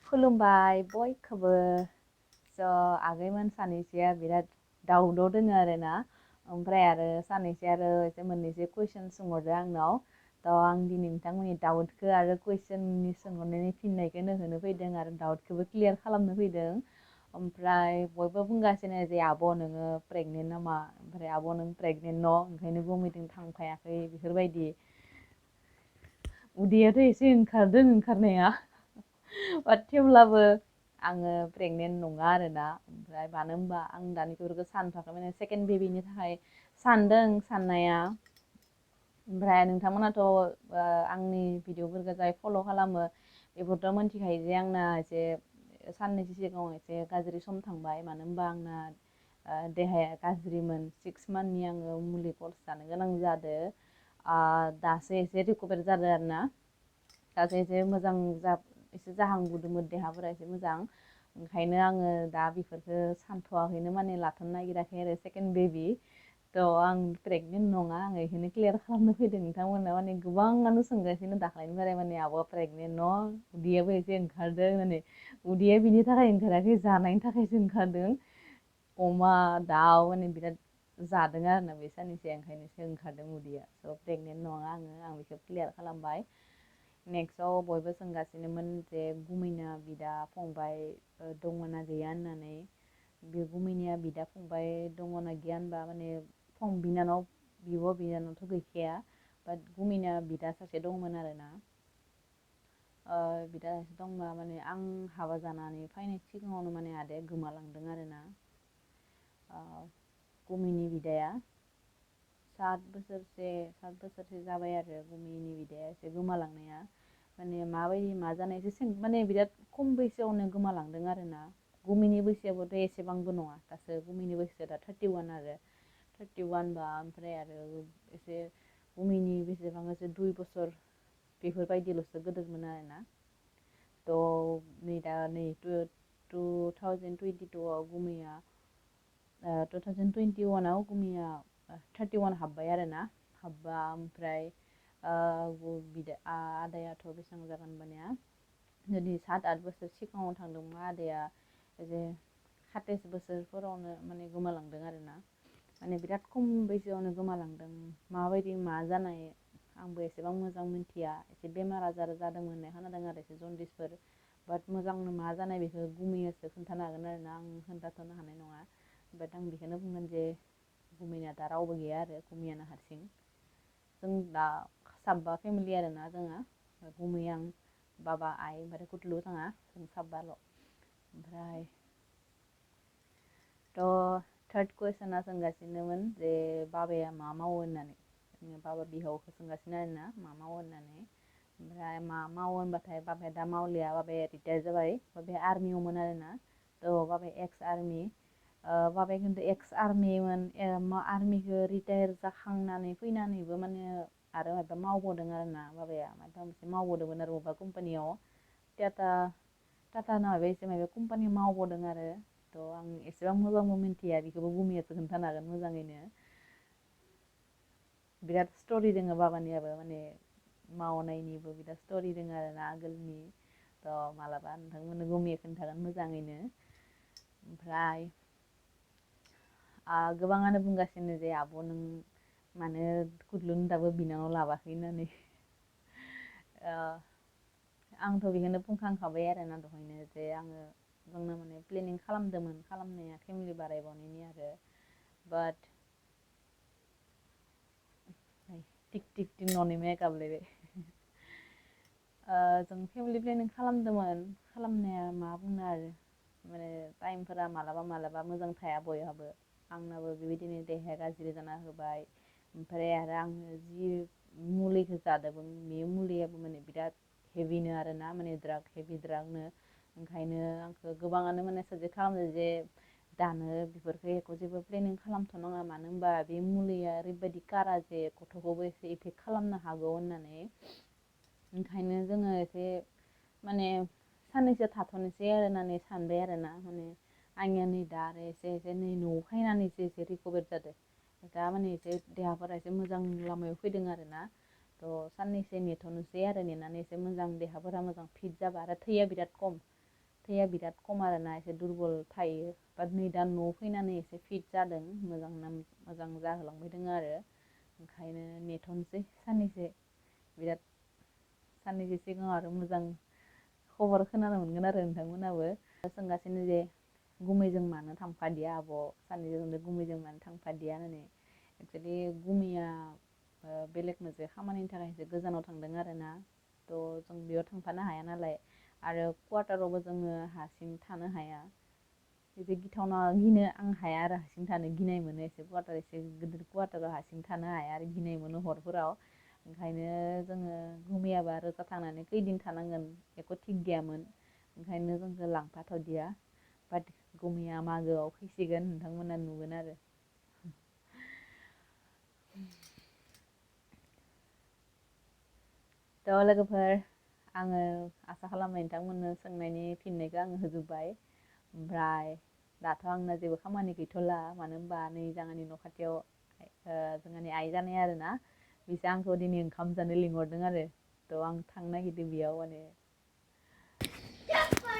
खुलुमबाय बयखौबो स' आगैमोन सानैसोआ बिराद दावराव दोङो आरोना ओमफ्राय आरो सानैसो आरो एसे मोननैसो कुइसन सोंहरदो आंनाव थ' आं दिनै नोंथांमोननि डाउटखौ आरो कुइसननि सोंहरनायनि फिननायखौ होनो फैदों आरो डाउटखौबो क्लियार खालामनो फैदों ओमफ्राय बयबो बुंगासिनो जे आब' नोङो प्रेगनेन्ट नामा ओमफ्राय आब' नों प्रेगनेन्ट न' ओंखायनो भमिटिं थांफायाखै बेफोरबायदि उदैयाथ' एसे ओंखारदों ओंखारनाया बाट थेवब्लाबो आङो प्रेगनेन्ट नङा आरोना ओमफ्राय मानो होनबा आं दानि बेफोरखौ सानथ'वाखै माने सेकेन्ड बेबिनि थाखाय सानदों साननाया ओमफ्राय नोंथांमोनाथ' आंनि भिडिअफोरखौ जाय फल' खालामो बेफोरथ' मोनथिखायो जे आंना एसे साननैसो सिगाङाव एसे गाज्रि सम थांबाय मानो होनबा आंना देहाया गाज्रिमोन 6 मान्थनि आङो मुलि कर्स जानो गोनां जादों दासो एसे रिकभार जादों आरोना दासो एसे मोजां एसे जाहांबोदोंमोन देहाफोरा एसे मोजां ओंखायनो आङो दा बेफोरखौ सानथ'वाखैनो माने लाथ'नो नागिराखै आरो सेकेन्ड बेबि थ' आं प्रेगनेन्ट नङा आङो बेखौनो क्लियार खालामनो फैदों नोंथांमोना माने गोबाङानो सोंगासिनो दाख्लैनिफ्राय माने आब'आ प्रेगनेन्ट न' उदैयाबो एसे ओंखारदों माने उदैया बिनि थाखाय ओंखाराखै जानायनि थाखायसो ओंखारदों अमा दाउ माने बिराद जादों आरोना बे साननैसो ओंखायनोसो ओंखारदों उदैया स' प्रेगनेन्ट नङा आं बेखौ क्लियार खालामबाय नेक्स्टआव बयबो सोंगासिनोमोन जे गुमैना बिदा फंबाय दङना गैया होननानै बे गुमैनिया बिदा फंबाय दङना गैया होनबा माने बिनानाव बिब' बिनानावथ' गैखाया बाट गुमैना बिदा सासे दंमोन आरोना बिदा सासे दंबा माने आं हाबा जानानै फैनाय सिगाङावनो माने आदाया गोमालांदों आरोना गुमैनि बिदाया 7 बोसोरसो जाबाय आरो गुमैनि बिदाया एसे गोमालांनाया माने माबायदि मा जानाय एसे माने बिराद खम बैसोआवनो गोमालांदों आरोना गुमैनि बैसोआबोथ' एसेबांबो नङा दासो गुमैनि बैसोआ दा 31 आरो 31 बा ओमफ्राय आरो एसे गुमैनि बेसेबां एसे 2 बोसोर बेफोरबायदिल'सो गोदोरमोन आरोना थ' नै 2022आव गुमैया 2021आव गुमैया 31 हाबबाय आरोना हाबबा ओमफ्राय आदायाथ' बेसेबां जागोन होनबानिया जुदि 7-8 बोसोर सिगाङाव थांदोंमोन आदाया एसे 27 बोसोरफोरावनो माने गोमालांदों आरोना माने बिराद खम बैसोआवनो गोमालांदों माबायदि मा जानाय आंबो एसेबां मोजां मिथिया एसे बेमार आजार जादोंमोन होननाय खोनादों आरो एसे जन्दिसफोर बाट मोजांनो मा जानाय बेखौ गुमैयासो खोन्थानो हागोन आरोना आं खोन्थाथ'नो हानाय नङा बाट आं बेखौनो बुंगोन जे गुमैना दा रावबो गैया आरो गुमैयानो हारसिं जों दा साबा फेमिलि आरोना जोङो गुमै आं बाबा आइ ओमफ्राय कुटलु जोंहा जों साबाल' ओमफ्राय थ' थार्ड कुइसना सोंगासिनोमोन जे बाबाया मा मावो होननानै बाबा बिहावखौ सोंगासिनो आरोना मा मावो होननानै ओमफ्राय मा मावो होनबाथाय बाबाया दा मावलिया बाबाया रिटायार जाबाय बाबाया आर्मियावमोन आरोना थ' बाबाया एक्स आर्मि बाबाया खिन्थु एक्स आर्मिमोन आर्मिखौ रिटायार जाखांनानै फैनानैबो माने आरो माबा मावबावदों आरोना बाबाया माबा मोनसे मावबावदोंमोन आरो बबेबा कम्पानियाव टाटा माबा एसे माबा कम्पानि मावबावदों आरो थ' आं एसेबां मोजांबो मिन्थिया बेखौबो गुमैयासो खोन्थानो हागोन मोजाङैनो बिराद स्ट'रि दङ बाबानियाबो माने मावनायनिबो बिराद स्ट'रि दङ आरोना आगोलनि थ' मालाबा नोंथांमोननो गुमैया खोन्थागोन मोजाङैनो ओमफ्राय गोबाङानो बुंगासिनो जे आब' नों मानो कुटलुनि दाबो बिनानाव लाबाखै होननानै आंथ' बेखौनो बुंखांखाबाय आरोना दहायनो जे आङो जोंनो माने प्लेनिं खालामदोंमोन खालामनाया फेमिलि बारायबावनायनि आरो बाट टिक टिक टिक न'नि मेकआप लायबाय जों फेमिलि प्लेनिं खालामदोंमोन खालामनाया मा बुंनो आरो माने टाइमफोरा मालाबा मोजां थाया बयहाबो आंनाबो बेबायदिनो देहाया गाज्रि जाना होबाय ओमफ्राय आरो आङो जि मुलिखौ जादोंमोन बे मुलियाबो माने बिराद हेभिनो आरोना माने हेभि द्रागनो ओंखायनो आंखौ गोबाङानो माने साजेस्ट खालामदों जे दानो बेफोरखौ एख' जेबो प्लेनिं खालामथ'नाङा मानो होनबा बे मुलिया ओरैबायदि कारा जे गथ'खौबो एसे इफेक्ट खालामनो हागौ होननानै ओंखायनो जोङो एसे माने साननैसो थाथ'नोसै आरो होननानै सानबाय आरोना माने आंनिया नै दा आरो एसे नै न'आव फैनानैसो एसे रिकभार जादों दा माने एसे देहाफोरा एसे मोजां लामायाव फैदों आरोना थ' साननैसो नेथ'नोसै आरो नेनानै एसे मोजां देहाफोरा मोजां फिट जाबा आरो थैया बिराद खम थैया बिराद खम आरोना एसे दुरबल थायो बाट नै दा न'आव फैनानै एसे फिट जादों मोजां जाहोलांबाय दङ आरो ओंखायनो नेथ'नोसै साननैसो बिराद साननैसो सिगाङाव आरो मोजां खबर खोनानो मोनगोन आरो नोंथांमोनाबो सोंगासिनो जे गुमैजों मानो थांफादिया आब' साननैजों जोंनो गुमैजों मानो थांफादिया होननानै एक्सुवेलि गुमैया बेलेग मोनसे खामानिनि थाखाय एसे गोजानाव थांदों आरोना थ' जों बेयाव थांफानो हाया नालाय आरो क्वार्टारावबो जोङो हारसिं थानो हाया एसे गिथावना गिनो आं हाया आरो हारसिं थानो गिनाय मोनो एसे क्वार्टार एसे गिदिर क्वार्टाराव हारसिं थानो हाया आरो गिनाय मोनो हरफोराव ओंखायनो जोङो गुमैयाबो आरो जा थांनानै खैदिन थानांगोन बेखौ थिग गैयामोन ओंखायनो जोंखौ लांफाथ'दिया बाट गुमैया मागोआव फैसिगोन नोंथांमोना नुगोन आरो थ' लोगोफोर आङो आसा खालामो नोंथांमोननो सोंनायनि फिननायखौ आङो होजोब्बाय ओमफ्राय दाथ' आंना जेबो खामानि गैथ'ला मानो होनबा नै जोंहानि न' खाथियाव जोंहानि आइ जानाय आरोना बिसोर आंखौ दिनै ओंखाम जानो लिंहरदों आरो थ' आं थांनो नागिरदों बेयाव माने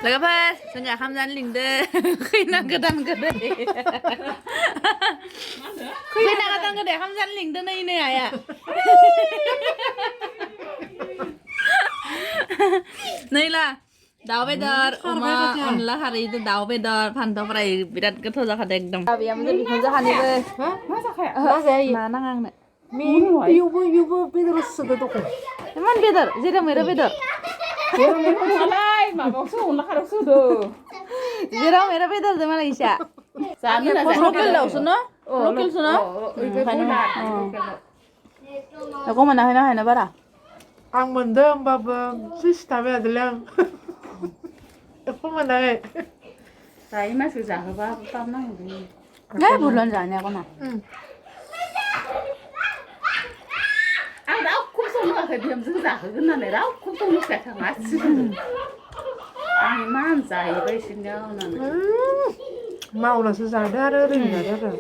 लोगोफोर जोंहा ओंखाम जानो लिंदों खैना गोदान गोदै खैना गोदान गोदै ओंखाम जानो लिंदों नै आइया नैला दाउ बेदर अमा अनला खारै दाउ बेदर फान्थाव फ्राय बिराद गोथाव जाखादों एकदम बेयावनो बिखुन जाखानिबो मा जाखाया मा नाङा आंनो बेयावबो बेदर सोदो दख इमान बेदर जेराव मेरा बेदर माबायावसो अनला खारैयाव सोदो जेराव मेरा बेदरजों मालाय इसा जानो लकेलसो न लकेलसो न बेखौ मोनाखै ना हायना बारा आं मोनदों होमबाबो सिस्टा बेदों आं एखौ मोनाखै जायो मानसिखौ जाहोबा बाब नांगौ नै बुरलान जानाया गना आं रावखौबो संनो होआखै बिहामजोखौ जाहोगोन होननानै रावखौबो संनो होखायाखै आं गासिबो आं इमान जाहैबाय इसोरनियाव होननानै मावनासो जादो आरो ओरैनो जादो आरो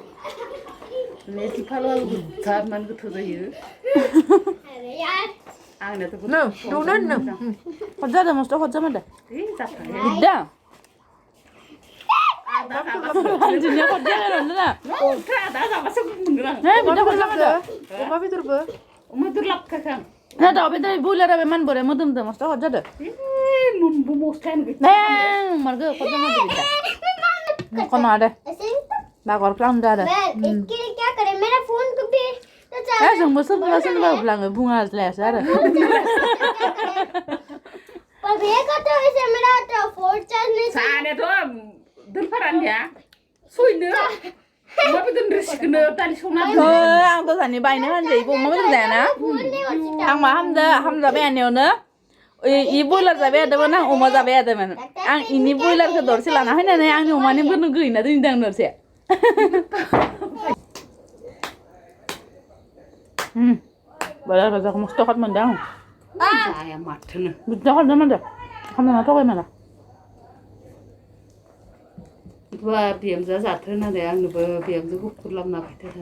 नेटि फालौआबो गोजा इमान गोथाव जायो आंनियाथ' नो दौना नो खद जादों मस्त खद जामारदों बिद्दा दिनै खद जागोन ना दा जाबासो मोनगोन आं बिद्दा खद जामारदों अमा बेदरबो अमा बेदर लाबखायाखै आं ना दाउ बेदर बयलाराबो इमान बोरै मोदोमदों मस्त खद जादों मोनबो मस्तायानो गैया मारगो खद जामारदों बिद्दा खद नङा दे बागर खालामदो आरो इसके लिए क्या करें मेरा फोन को भी जोंबो सोरबा बुंलाङो बुङालायासो आरो पर भैया का तो ऐसे मेरा तो फोन चार्ज नहीं सानेथ' दोनफारानिया सयनो अमा बेदर रोसिखौनो दालि संना आंथ' सानि बायनो होनजायो अमा बेदर जायाना आं मा हामजाबाय आनियावनो इ बयलार जाबाय थादोंमोन आं अमा जाबाय थादोंमोन आं इनि बयलारखौ दरसे लाना फैनानै आंनि अमानि बोरनो गैना दोनदों आं दरसे बयलार भाजाखौ मस्त खद मोनदों आं जाया माथोनो बिद्दा खद जामारदों खामना थगायमारा बिहामजोआ जाथो होननानै आंनोबो बिहामजो गुफुर लाबोना फैथारो